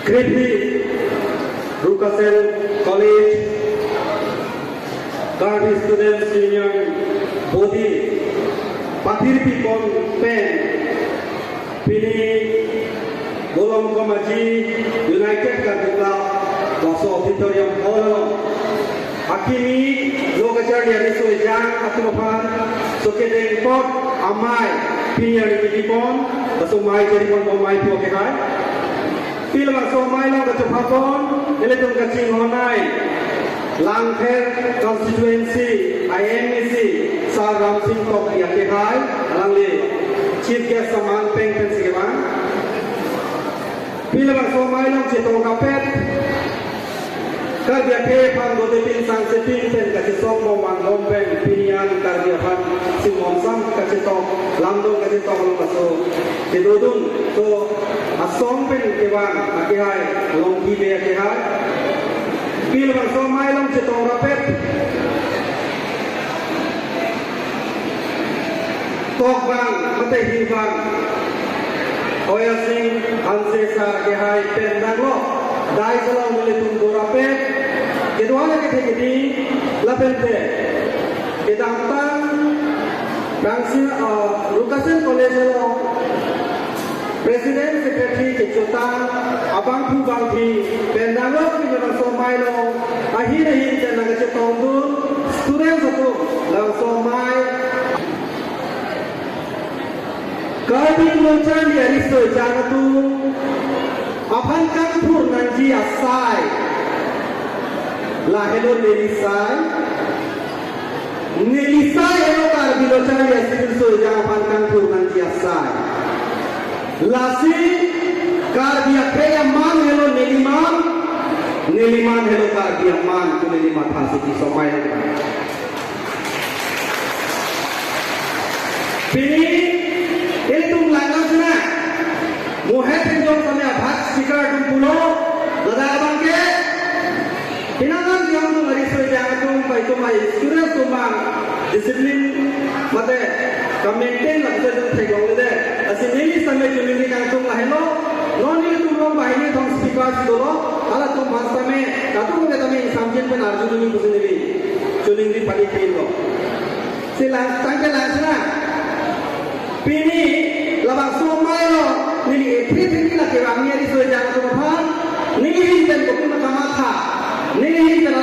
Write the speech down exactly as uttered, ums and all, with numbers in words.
Krephi Rukasen College Karbi Students Union body pathirpi pon pen pini Bolom Komaji United Karbi Club laso auditorium hall along akimi lo kacharli ariso ejang atum aphan so kedeng pot amei pini arni kidi pon, laso mei chari pon bomai po ke hai. Pil laso mei along kachopha pon, ilitum kachinghon ai Langpher constituency I M A C Sar Ramsing Tokbi ake hai, alangli chief guest saman peng pen si kevang. Pil laso mei along chetong rapet, Karbi akhei aphan gode pin sang se pin pen kachesong bom vang bom pen pini an Karbi aphan si momsam kachetong, lamdong kachetong along laso kedodun, so asong pen kevang ake hai, Longki Bey ake hai. Pil laso mei along chetong rapet, tok bang mate hi bang Hoya Sing Hanse sar ke hai pen danglo, dais along nelitum do rapet, kedo-an akethe kedi lapen te kedamtang Bangsi, uh, Rukasen College along President Secretary kechotang abangphu bangphi pen danglo, pini laso mei along ahin ahin pen nangkachetongdun students atum laso mei. Karbi Lo Charli Ariso Ejang atum aphan kangthur nangji asai lahelo neli sai. Neli sai helo Karbi Lo Charli Ariso Ejang aphan kangthur nangji asai. Lasi Karbi akhei aman helo neli man, neli man helo Karbi aman, pu neli matha si kesomai. Pini ilitum langlang sena, muhet enjong kami abhag speaker atum pulo, ladak abang ke, pinangan yang tum ariso ejang atum, pai tum ai students atum bang discipline mate ka-maintain lapuson atum theklongle de. Lasi neli sampai choningri kangtung lahelo, non nelitum along banghini thom speaker si dolo, halatum aphan sampai, kadokave tame ingsamjin pen arjudunji pusi neli choningri padi pinlo. Si lang, tangte lang sena. Pini labangso mei along neli ephi phi la kevangji ariso ejang atum aphan, neli ahin pen kopi ma kamatha, neli ahin pen